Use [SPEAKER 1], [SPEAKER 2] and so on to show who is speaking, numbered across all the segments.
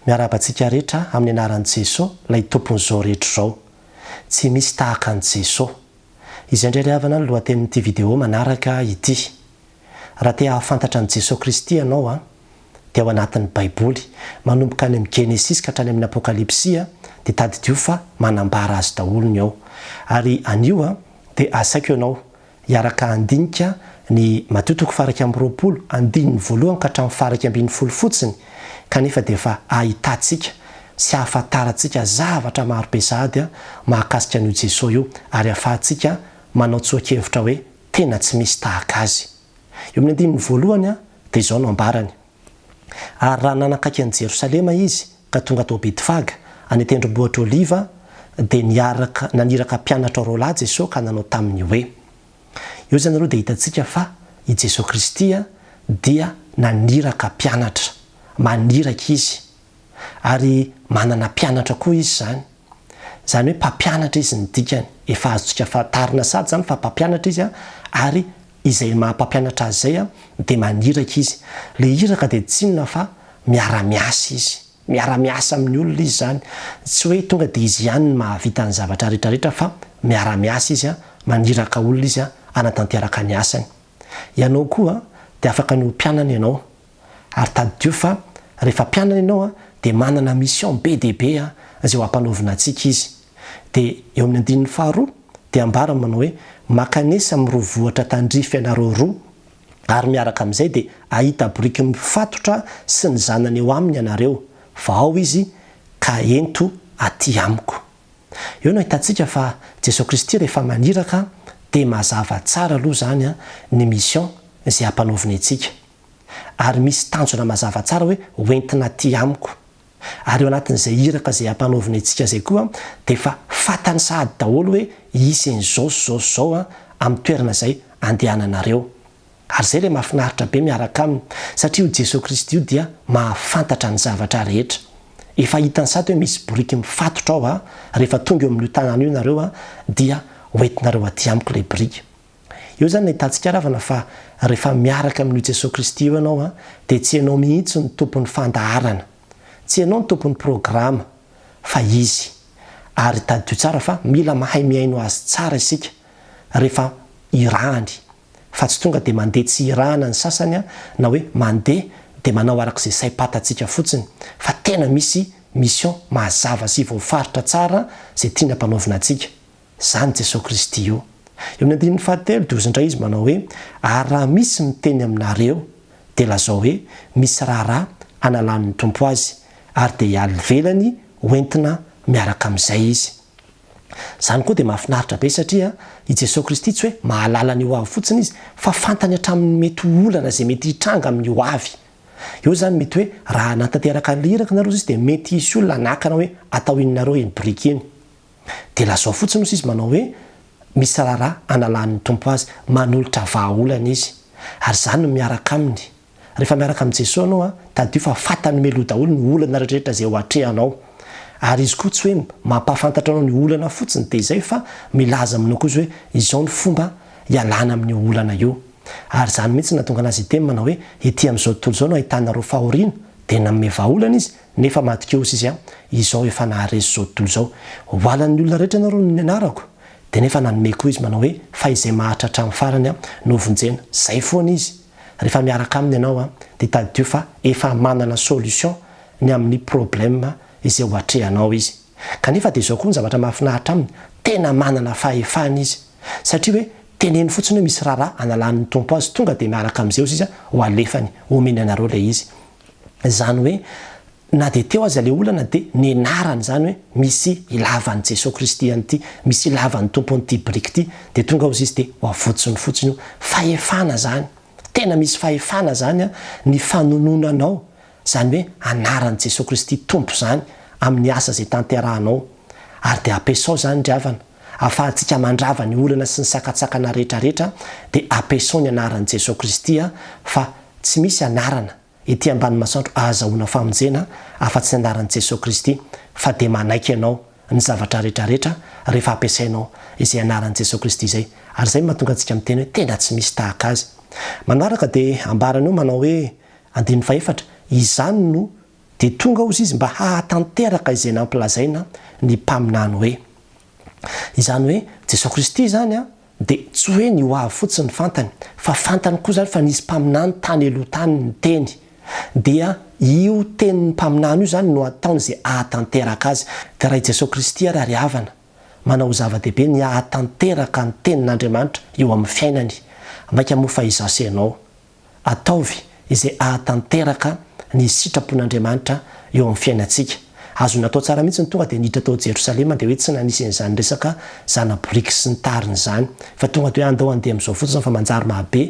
[SPEAKER 1] Miarahaba antsika rehetra amin'ny anaran'i Jeso, ilay Tompon'izao rehetra izao. Tsy misy tahaka an'i Jeso. Izay indray ry havana ny lohatenin'ity video manaraka ity. Raha te hahafantatra an'i Jeso Kristy ianao an, dia ao anatin'ny Baiboly, manomboka any amin'ny Genesisy ka hatrany amin'ny Apokalypsy dia tadidio fa manambara azy daholo ny ao. Ary anio an, dia asaiko ianao hiaraka handinika ny Matio toko faha-21, andininy voalohany ka hatramin'ny faha-11 fotsiny, kanefa dia efa ahitantsika sy ahafantarantsika zavatra marobe sahady mahakasika an'io Jesoa io, ary ahafahantsika manao tsoa-kevitra hoe tena tsy misy tahaka Azy. Eo amin'ny andininy voalohany dia izao no ambarany, Ary raha nanakaiky an'i Jerosalema Izy ka tonga tao Betfaga, any an-tendrombohitra Oliva, dia niaraka naniraka mpianatra roalahy Jesoa ka nanao taminy hoe. Eo izany aloha dia hitantsika fa i Jesoa Kristy dia naniraka mpianatra. Maniraka Izy. Ary manana mpianatra koa Izy izany. Izany hoe mpampianatra Izy ny dikany. Efa azontsika fantarina sady izany fa mpampianatra Izy ary izay maha mpampianatra Azy izay dia maniraka Izy. Ilay iraka dia tsy inona fa miara-miasa Izy. Miara-miasa amin'ny olona Izy izany. Tsy hoe tonga dia Izy ihany no mahavita ny zavatra rehetra rehetra fa miara-miasa Izy, maniraka olona Izy hanatanteraka ny asany. Ianao koa dia afaka ny ho mpianany ianao. Ary tadidio fa rehefa mpianany ianao dia manana mission be dia be izay ho ampanaovina antsika Izy. Dia eo amin'ny andininy faharoa dia ambarany manao hoe, Makanesa amin'ny roa vohitra tandrify anareo roa, ary miaraka amin'izay dia hahita boriky mifatotra sy ny zanany eo aminy ianareo, fa ao izy ka ento aty amiko. Eo no ahitantsika fa Jesoa Kristy rehefa maniraka dia mazava tsara aloha izany ny mission izay ampanaoviny antsika. Ary misy tanjona mazava tsara hoe hoentina aty amiko. Ary eo anatin'izay iraka izay ampanaoviny antsika izay koa dia efa fantany sahady daholo hoe hisy an'izao sy izao sy izao amin'ny toerana izay andehananareo. Ary izay ilay mahafinaritra be miaraka aminy, satria io Jesoa Kristy io dia mahafantatra ny zavatra rehetra. Efa hitany sahady hoe misy boriky mifatotra ao, rehefa tonga eo amin'io tanàna io nareo dia hoentinareo aty amiko ilay boriky. Eo izany no ahitantsika ravana fa rehefa miaraka amin'io Jesoa Kristy io ianao dia tsy ianao mihitsy no tompon'ny fandaharana, tsy ianao no tompon'ny programa fa Izy. Ary tadidio tsara fa mila mahay mihaino Azy tsara isika rehefa irahany fa tsy tonga dia mandeha tsy irahana ny sasany na hoe mandeha dia manao araka izay saim-patantsika fotsiny fa tena misy mission mazava sy voafaritra tsara izay tiany ampanaovina antsika. Izany Jesoa Kristy io. Eo amin'ny andininy fahatelo dia hozy indray izy manao hoe, Ary raha misy miteny aminareo, dia lazao hoe, Misy raharaha analan'ny Tompo azy, ary dia hiala ivelany hoentina miaraka amin'izay izy. Izany koa dia mahafinaritra be satria i Jesoa Kristy tsy hoe mahalala ny ho avy fotsiny izy fa fantany hatramin'ny mety ho olana izay mety hitranga amin'ny ho avy. Eo izany mety hoe raha hanatanteraka an'ilay iraka nareo izy dia mety hisy olona hanakana hoe atao inonareo iny biriky iny. Dia lazao fotsiny ozy izy manao hoe misy raharaha analan'ny Tompo azy, manolotra vahaolana izy. Ary izany no miaraka aminy. Rehefa miaraka amin'i Jesoa ianao an, tadidio fa fantany mialoha daholo ny olana rehetrarehetra izay ho atrehanao. Ary izy koa tsy hoe mampahafantatra anao ny olana fotsiny dia izay fa milaza aminao koa izy hoe izao ny fomba hialana amin'io olana io. Ary izany mihitsy no nahatonga anazy hiteny manao hoe ety amin'izao tontolo izao no ahitanareo fahoriana, dia nanome vahaolana izy, Nefa maty kosa izy an, izao efa naharesy izao tontolo izao. Ho halan'ny olona rehetra ianareo noho ny anarako. Dia nefa nanome koa izy manao hoe, fa izay maharitra hatramin'ny farany an, no hovonjena. Zay foana izy. Rehefa miaraka aminy ianao an, dia tadidio fa efa manana solution ny amin'ny problème izay ho atrehanao izy. Kanefa dia izao koa ny zavatra mahafinaritra aminy, tena manana fahefana izy. Satria hoe teneno fotsiny hoe misy raharaha analan'ny Tompo azy, tonga dia miaraka amin'izay ozy izy an, ho alefany, homeny anareo ilay izy. Izany hoe na dia teo aza ilay olana dia nianarany izany hoe misy ilavan'i Jesoa Kristy an'ity, misy ilavan'ny Tompo an'ity biriky ity, dia tonga hozy izy dia ho avotsiny fotsiny io. Fahefana izany, tena misy fahefana izany ny fanononanao izany hoe anaran'i Jesoa Kristy Tompo izany amin'ny asa izay tanterahanao. Ary dia ampiasao izany ry havana, ahafahantsika mandrava ny olana sy ny sakantsakana rehetra rehetra dia ampiasao ny anaran'i Jesoa Kristy fa tsy misy anarana ety ambany masoandro ahazahoana famonjena afa-tsy ny anaran'i Jesoa Kristy fa dia manaiky ianao ny zavatra rehetra rehetra rehefa ampiasainao izay anaran'i Jesoa Kristy izay ary izay no mahatonga antsika miteny hoe tena tsy misy tahaka azy. Manaraka dia ambarany eo manao hoe andininy fahefatra, izany no. Dia tonga hozy izy mba hahatanteraka izay nampilazaina ny mpaminany hoe. Izany hoe Jesoa Kristy izany an, dia tsy hoe ny ho avy fotsiny no fantany, fa fantany koa izany fa nisy mpaminany tany aloha tany niteny. Dia io tenin'ny mpaminany io izany no ataony izay hahatanteraka azy. Dia raha i Jesoa Kristy ary ary havana, manao ho zava-dehibe ny hahatanteraka ny tenin'Andriamanitra eo amin'ny fiainany, mainka moa fa izaho sy ianao. Ataovy izay hahatanteraka ny sitrapon'Andriamanitra eo amin'ny fiainantsika. Azony natao tsara mihitsy ny tonga dia niditra tao Jerosalema dia hoe tsy nanisy an'izany resaka zana-boriky sy ny tariny izany fa tonga dia hoe andao handeha amin'izao fotsiny fa manjary mahabe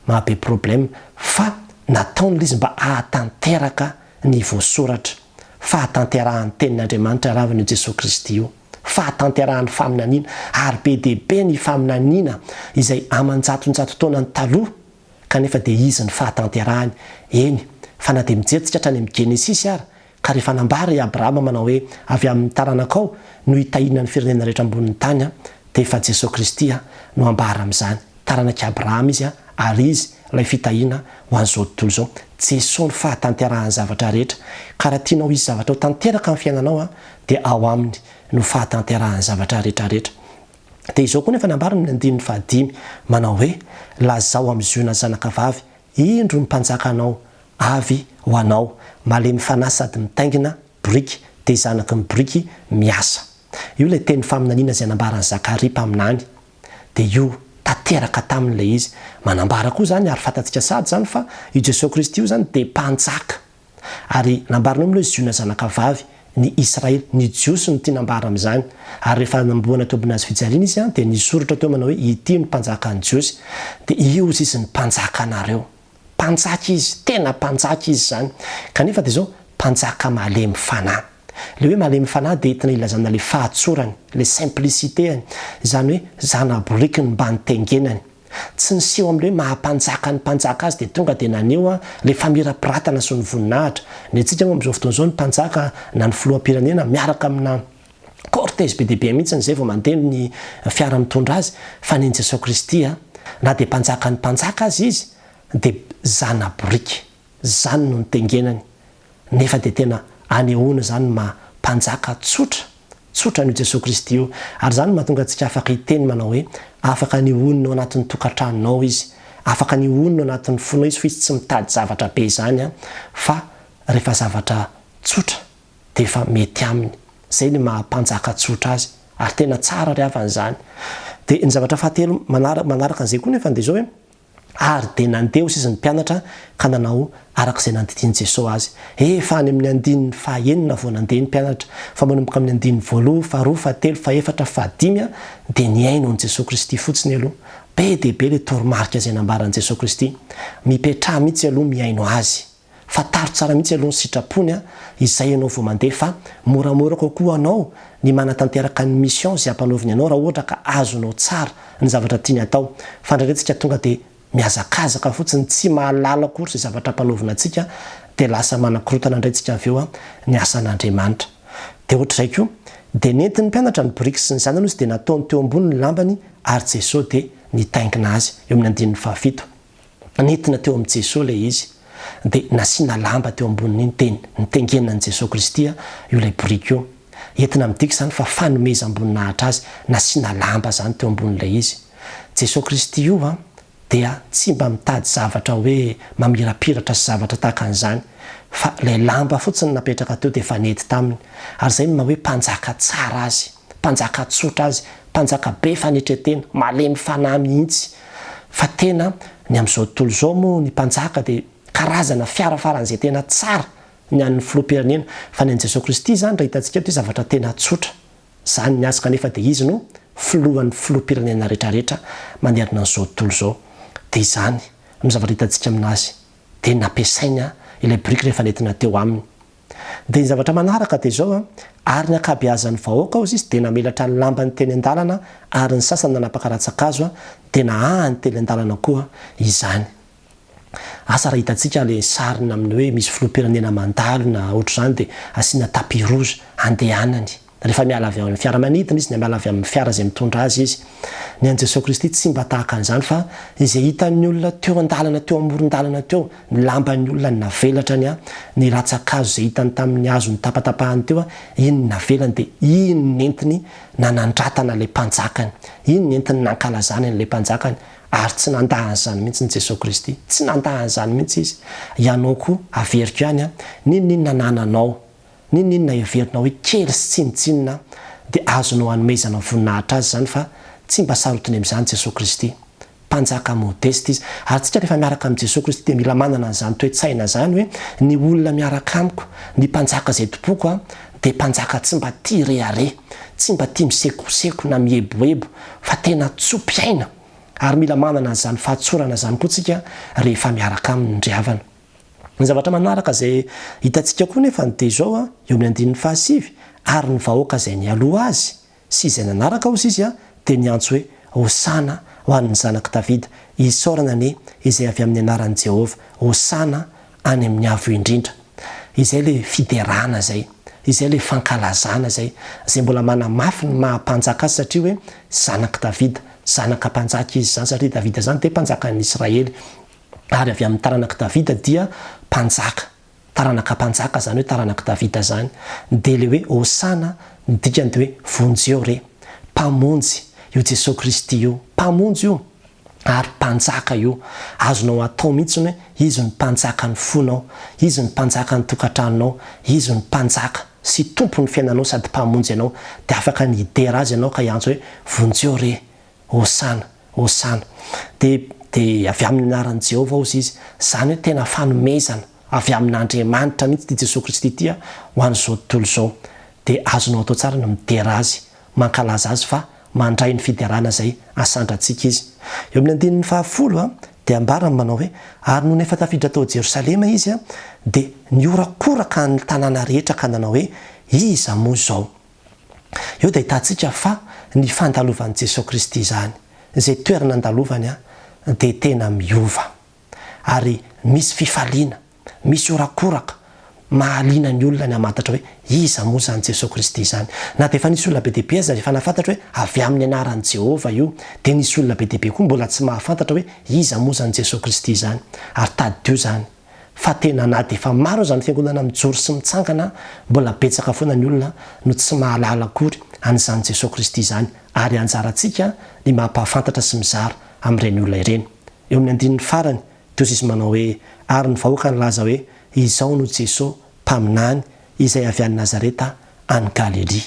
[SPEAKER 1] mahabe problème fa nataony ilay izy mba hahatanteraka ny voasoratra. Fahatanterahan'ny tenin'Andriamanitra ravina io Jesoa Kristy io. Fahatanterahan'ny faminaniana ary be dia be ny faminaniana izay aman-jatonjato taonany taloha kanefa dia izy ny fahatanterahany, eny, fa na dia mijery tsika hatrany amin'ny Genesisy ara, ka rehefa nambara i Abrahama manao hoe, avy amin'ny taranakao no hitahiana ny firenena rehetra ambonin'ny tany, dia efa Jesoa Kristy no ambara amin'izany, taranak'i Abrahama izy ary izy ilay fitahiana ho an'izao tontolo izao, Jesoa no fahatanterahan'ny zavatra rehetra, ka raha tianao hisy zavatra ho tanteraka amin'ny fiainanao dia ao aminy no fahatanterahan'ny zavatra rehetra rehetra. Dia izao koa nefa nambarany ny andininy fahadimy, manao hoe, Lazao amin'i Ziona zanakavavy, Indro ny mpanjakanao avy ho anao, malemy fanahy sady mitaingina boriky, dia zanaky ny boriky miasa. Io ilay teny faminaniana izay nambaran'i Zakaria mpaminany. Dia io tanteraka taminy ilay izy. Manambara koa izany, ary fantatsika sahady izany fa io Jesoa Kristy io izany dia mpanjaka. Ary nambarany hoe Ziona zanakavavy ny Israely, ny Jiosy no tiana ambara amin'izany. Ary rehefa nanombohana teo ambony hazo fijaliana izy, dia nisoratra teo manao hoe, Ity no mpanjakan'ny Jiosy. Dia io hozy izy ny mpanjakanareo. Mpanjaka izy, tena mpanjaka izy izany. Kanefa dia izao, mpanjaka malemy fanahy. Ilay hoe malemy fanahy dia entina ilazana ilay fahatsorany, ilay simplicité-ny, izany hoe zana-boriky ny mba nitengenany. Tsy niseho amin'ilay hoe maha mpanjaka ny mpanjaka azy dia tonga dia naneho ilay famirapiratana sy ny voninahitra. Ny antsika moa amin'izao fotoana izao ny mpanjaka na ny filoham-pirenena miaraka amina cortège be dia be mihitsy izay vao mandeha ny fiara mitondra azy fa ny an'i Jesoa Kristy na dia mpanjakan'ny mpanjaka aza izy dia zana-boriky. Izany no nitengenany. Nefa dia tena anehoana izany ny maha Mpanjaka tsotra, tsotra an'io Jesoa Kristy io. Ary izany no mahatonga antsika afaka hiteny manao hoe, afaka ny honina ao anatin'ny tokantranonao Izy, afaka ny honina ao anatin'ny fonao Izy fa Izy tsy mitady zavatra be izany an, fa rehefa zavatra tsotra dia efa mety aminy. Izay ny maha Mpanjaka tsotra Azy. Ary tena tsara ry havana izany. Dia ny zavatra fahatelo manaraka an'izay koa nefa dia izao hoe, Ary dia nandeha ho sisin'ny mpianatra ka nanao araka izay nandidian'i Jesoa azy. Efa any amin'ny andininy fahaenina vao nandeha ny mpianatra, fa manomboka amin'ny andininy voaloha, faharoa, fahatelo, fahefatra, fahadimy dia nihaino an'i Jesoa Kristy fotsiny aloha. Be dia be ilay toromarika izay nambaran'i Jesoa Kristy. Mipetraha mihitsy aloha mihaino Azy. Fantaro tsara mihitsy aloha ny sitrapony a, izay ianao vao mandeha fa moramora kokoa anao ny manatanteraka ny mission izay ampanaoviny anao raha ohatra ka azonao tsara ny zavatra tiany atao fa indraindray tsika tonga dia mihazakazaka fotsiny tsy mahalala akory izay zavatra ampanaovina antsika dia lasa manakorotana indray tsika avy eo ny asan'Andriamanitra. Dia ohatr'izay koa dia nentin'ny mpianatra ny boriky sy ny zanany ozy dia nataony teo ambony ny lambany ary Jesoa dia nitaingina azy eo amin'ny andininy fahafito. Nentina teo amin'i Jesoa ilay izy, dia nasiana lamba teo ambonin'iny dia nitengenan'i Jesoa Kristy io ilay boriky io. Entina midika izany fa fanomezam-boninahitra Azy, nasiana lamba izany teo ambonin'ilay izy. Jesoa Kristy io dia tsy mba mitady zavatra hoe mamirapiratra sy zavatra tahaka an'izany, fa ilay lamba fotsiny napetraka teo dia efa nety taminy. Ary izay no maha hoe mpanjaka tsara Azy. Mpanjaka tsotra azy, mpanjaka be fanetren-tena, malemy fanahy mihitsy. Fa tena ny amin'izao tontolo izao moa ny mpanjaka dia karazana fiara faran'izay tena tsara ny an'ny filoham-pirenena. Fa ny an'i Jesoa Kristy izany raha hitantsika eto dia zavatra tena tsotra izany ny azy kanefa dia Izy no filohan'ny filoham-pirenena rehetrarehetra manerana an'izao tontolo izao. Dia izany no zavatra hitantsika aminazy. Dia nampiasainy ilay biriky rehefa nentina teo aminy. Dia ny zavatra manaraka dia izao an, ary ny ankabeazan'ny vahoaka hozy izy dia namelatra ny lambany teny an-dalana ary ny sasany nanapaka rantsan-kazo dia nahahany teny an-dalana koa izany. Asa raha hitantsika ilay sariny amin'ny hoe misy filoham-pirenena mandalo na ohatr'izany dia asiana tapis rouge handehanany. Rehefa miala avy ao amin'ny fiaramanidina izy na miala avy amin'ny fiara izay mitondra azy izy. Ny an'i Jesoa Kristy tsy mba tahaka an'izany fa izay hitan'ny olona teo an-dalana teo amoron-dalana teo, ny lamban'ny olona navelatra ny ny rantsan-kazo izay hitany tamin'ny hazo notapatapahany teo, iny no navelany dia iny no nentiny nanandratana ilay mpanjakany, iny no nentiny nankalazany an'ilay mpanjakany ary tsy nandà an'izany mihitsy ny Jesoa Kristy, tsy nandà an'izany mihitsy Izy. Ianao koa, averiko ihany an, n'inon'inona anananao, N'inon'inona heverinao hoe kely sy tsinontsinona dia azonao anomezana voninahitra Azy izany fa tsy mba sarotiny amin'izany Jesoa Kristy. Mpanjaka modeste Izy. Ary tsika rehefa miaraka amin'i Jesoa Kristy dia mila manana an'izany toe-tsaina izany hoe ny olona miaraka amiko, ny Mpanjaka izay tompoiko an, dia Mpanjaka tsy mba tia rehareha, tsy mba tia misekoseko na mieboebo fa tena tso-piaina. Ary mila manana an'izany fahatsorana izany koa tsika rehefa miaraka Aminy ry havana. Ny zavatra manaraka izay hitantsika koa nefa dia izao, eo amin'ny andininy fahasivy, Ary ny vahoaka izay nialoha azy sy izay nanaraka hozy izy dia niantso hoe, Hosana ho an'ny Zanak'i Davida, isaorana anie izay avy amin'ny anaran'i Jehovah, Hosana any amin'ny avo indrindra. Izay ilay fiderana izay, izay ilay fankalazana izay, izay mbola manamafy ny maha mpanjaka azy satria hoe Zanak'i Davida, zanaka mpanjaka izy izany satria Davida izany dia mpanjakan'ny Israely. ary avy amin'ny taranak'i Davida dia mpanjaka, taranaka mpanjaka izany hoe taranak'i Davida izany, dia ilay hoe Hosana ny dikany dia hoe vonjeo re, mpamonjy io Jesoa Kristy io, mpamonjy io ary mpanjaka io, azonao atao mihitsy ny hoe Izy no mpanjakan'ny fonao, Izy no mpanjakan'ny tokantranonao, Izy no mpanjaka sy tompon'ny fiainanao sady mpamonjy anao, dia afaka ny hidera Azy ianao ka hiantso hoe vonjeo re, Hosana, Hosana. Dia, dia avy amin'ny anaran'i Jehovah hozy izy. Izany hoe tena fanomezana avy amin'Andriamanitra mihitsy ity Jesoa Kristy ity ho an'izao tontolo izao. Dia azonao atao tsara ny midera Azy, mankalaza Azy fa mandray ny fiderana izay asandrantsika Izy. Eo amin'ny andininy fahafolo dia ambarany manao hoe, Ary nony efa tafiditra tao Jerosalema Izy, dia nihorakoraka ny tanàna rehetra ka nanao hoe, Iza moa izao? Eo dia ahitantsika fa ny fandalovan'i Jesoa Kristy izany, izay toerana andalovany dia tena miova. Ary misy fifaliana, misy horakoraka, mahaliana ny olona ny hamantatra hoe iza moa izany Jesoa Kristy izany. Na dia efa nisy olona be dia be aza efa nahafantatra hoe avy amin'ny anaran'i Jehovah io, dia nisy olona be dia be koa mbola tsy mahafantatra hoe iza moa izany Jesoa Kristy izany. Ary tadidio izany. Fa tena na dia efa maro aza ny fiangonana mijoro sy mitsangana, mbola betsaka foana ny olona no tsy mahalala akory an'izany Jesoa Kristy izany, ary anjarantsika ny mampahafantatra sy mizara amin'ireny olona ireny. Eo amin'ny andininy farany dia hoy izy manao hoe, Ary ny vahoaka nilaza hoe, Izao no Jesoa, mpaminany, izay avy any Nazareta any Galilia.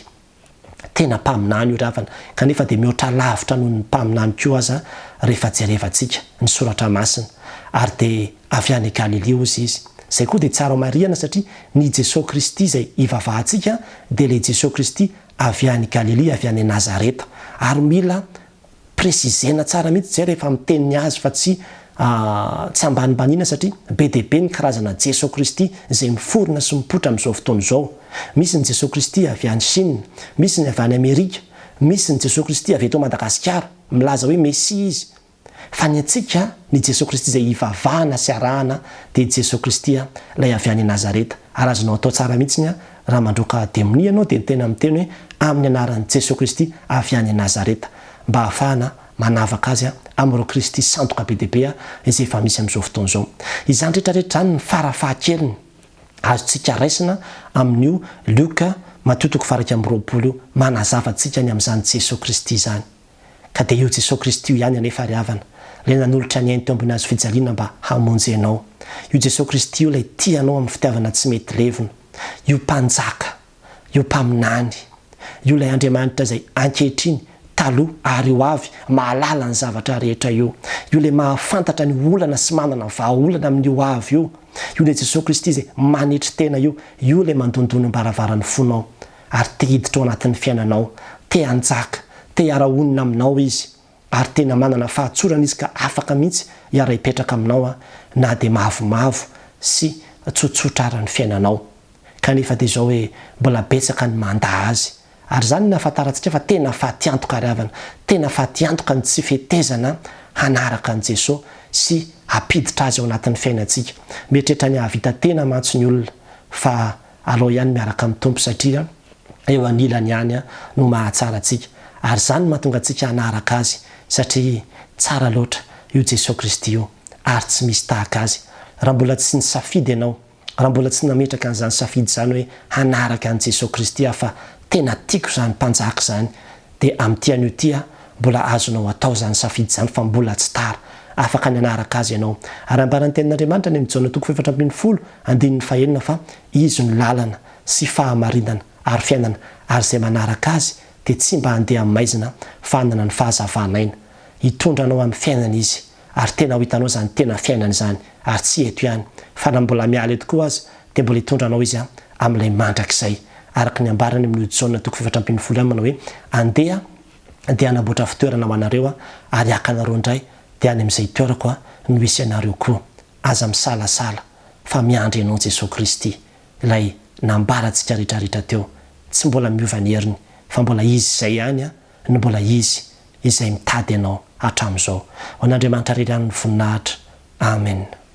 [SPEAKER 1] Tena mpaminany io ry havana, kanefa dia mihoatra lavitra noho ny mpaminany koa aza rehefa jerevantsika ny soratra masina. Ary dia avy any Galilia hozy izy. Izay koa dia tsara homarihana satria ny Jesoa Kristy izay ivavahantsika dia ilay Jesoa Kristy avy any Galilia, avy any Nazareta. Ary mila Préciser-na tsara mihitsy zay rehefa miteny ny azy fa tsy tsy ambanimbaniana satria be dia be ny karazana Jeso Kristy izay miforona sy mipoitra amin'izao fotoana izao. Misy ny Jeso Kristy avy any Chine, misy ny avy any Amerika, misy ny Jeso Kristy avy eto Madagasikara, milaza hoe Mesia izy. Fa ny antsika, ny Jeso Kristy izay ivavahana sy arahana dia Jeso Kristy ilay avy any Nazareta. Ary azonao atao tsara mihitsy raha mandroaka demonia ianao dia ny tena miteny hoe amin'ny anaran'i Jesoa Kristy avy any Nazareta mba hahafahana manavaka azy amin'ireo Kristy sandoka be dia be izay efa misy amin'izao fotoana izao. Izany rehetra rehetra izany ny fara fahakeliny azontsika raisina amin'io Lioka Matio toko faha 21 io manazava antsika ny amin'izany Jesoa Kristy izany. Ka dia io Jesoa Kristy io ihany anefa ry havana, ilay nanolotra ny ainy teo ambony hazo fijaliana mba hamonjy anao. Io Jesoa Kristy io ilay tia anao amin'ny fitiavana tsy mety levona. Io Mpanjaka, io Mpaminany, io ilay Andriamanitra izay ankehitriny, taloha ary ho avy, mahalala ny zavatra rehetra io. Io ilay mahafantatra ny olana sy manana vahaolana amin'ny ho avy io. Io ilay Jesoa Kristy izay manetry tena io. Io ilay mandondona am-baravaran'ny fonao. ary te hiditra ao anatin'ny fiainanao, te hanjaka, te hiara-honina aminao izy, ary tena manana fahatsorana izy ka afaka mihitsy hiara-hipetraka aminao na dia mavomavo sy tsotsotra ara ny fiainanao. Kanefa dia izao hoe mbola betsaka ny mandà azy. Ary izany no ahafantarantsika fa tena fatiantoka ry havana, tena fatiantoka ny tsy fetezana hanaraka an'i Jesoa sy hampiditra azy ao anatin'ny fiainantsika. Mieritreritra ny hahavita tena mantsy ny olona fa Alao ihany miaraka amin'ny Tompo satria eo anilany ihany no mahatsara antsika ary izany no mahatonga antsika hanaraka Azy satria tsara loatra io Jesoa Kristy io ary tsy misy tahaka Azy. Raha mbola tsy nisafidy ianao, raha mbola tsy nametraka an'izany safidy izany hoe hanaraka an'i Jesoa Kristy aho fa tena tiako izany Mpanjaka izany dia amin'ity anio ity mbola azonao atao izany safidy izany fa mbola tsy tara. Afaka ny hanaraka Azy ianao. Ary ambaran'ny Tenin'Andriamanitra any amin'ny Jaona toko faha-14 andininy fahenina fa Izy no lalana sy fahamarinana ary fiainana ary izay manaraka Azy dia tsy mba handeha amin'ny maizina fa hanana ny fahazavan'aina. Hitondra anao amin'ny fiainana Izy ary tena ho hitanao izany tena fiainana izany ary tsy eto ihany fa na mbola miala eto koa aza dia mbola hitondra anao Izy amin'ilay mandrakizay araka ny ambarany amin'io Jaona toko faha-14 ihany manao hoe andeha dia hanamboatra fitoerana ho anareo aho ary haka anareo indray dia any amin'izay itoerako aho no hisy anareo koa. Aza misalasala fa miandry anao Jesoa Kristy ilay nambarantsika retraretra teo, tsy mbola miova ny heriny fa mbola Izy izay ihany no mbola Izy izay mitady anao hatramin'izao. Ho an'Andriamanitra irery ihany ny voninahitra. Amen.